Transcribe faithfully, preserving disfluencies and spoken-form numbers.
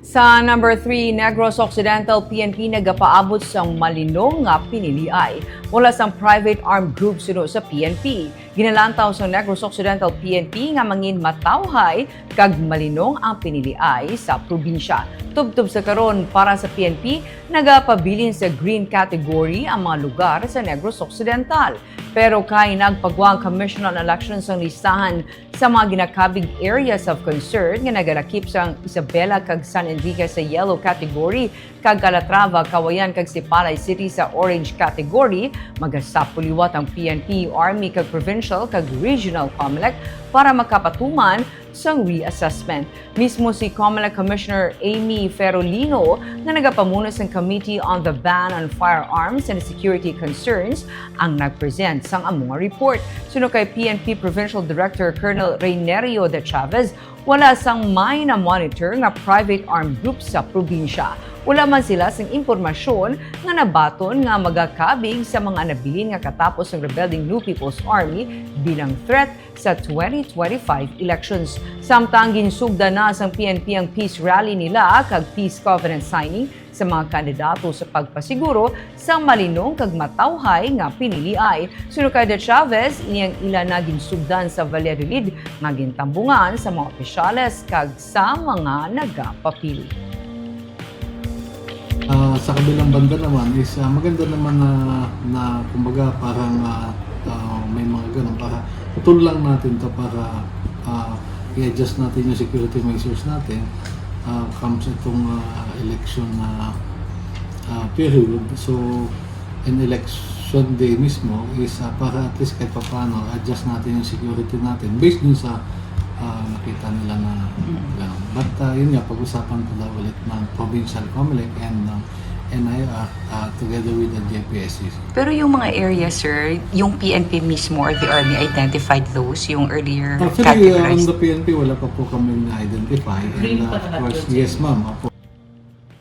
Sa number three, Negros Occidental P N P nagapaabot sang malinong nga piniliay. Wala sang private armed group suno sa P N P. Ginalantaw sang Negros Occidental P N P nga mangin matawhay kag malinong ang piniliay sa probinsya. Tubtob sa karon, para sa P N P, nagapabilin sa green category ang mga lugar sa Negros Occidental. Pero kay nagpagwa ang Commission on Elections sang listahan sa mga ginakabig areas of concern nga nagalakip sang Isabela kag San Enrique sa yellow category, kag Calatrava, Cauayan, kag Sipalay City sa orange category, magasapol liwat ang P N P, Army, kag provincial kag regional COMELEC para makapatuman sang reassessment. Mismo si COMELEC Commissioner Amy Ferolino, nga nagapamuno sang Committee on the Ban on Firearms and Security Concerns, ang nag-present sang amo nga report. Suno kay P N P Provincial Director Colonel Reynerio de Chavez, wala sang may na-monitor nga private armed group sa probinsya. Wala man sila sang impormasyon nga nabaton nga magakabig sa mga nabilin nga katapos sang rebelding New People's Army bilang threat sa twenty twenty-five elections. Samtang ginsugdan na sang P N P ang peace rally nila kag peace covenant signing sa mga kandidato sa pagpasiguro sa malinong kag matawhay nga piniliay. Suno kay De Chavez, ini ang ila na ginsugdan sa Valladolid nga gintambungan sa mga opisyales kag sa mga nagapapili. Ah, sa kabilang banda naman is, ah, maganda naman na, na kumbaga parang, ah, ah, may mga ganun para tool lang natin to para, ah, i-adjust natin yung security measures natin, ah, comes itong, ah, election na, ah, period. So, in election day mismo is, ah, para at least kahit papaano adjust natin yung security natin based dun sa, ah, nakita nila na ganun. But, ah, yun nga, pag-usapan pa daw ulit ng provincial COMELEC and ng N I R, ah, together with the J P S C. Pero yung mga area, sir, yung P N P mismo or the army identified those, yung earlier Actually, uh, on categorized? The P N P, wala pa po kami na-identify. Green And, uh, pa of lahat course, yun, sir. Yes, ma'am. Apo.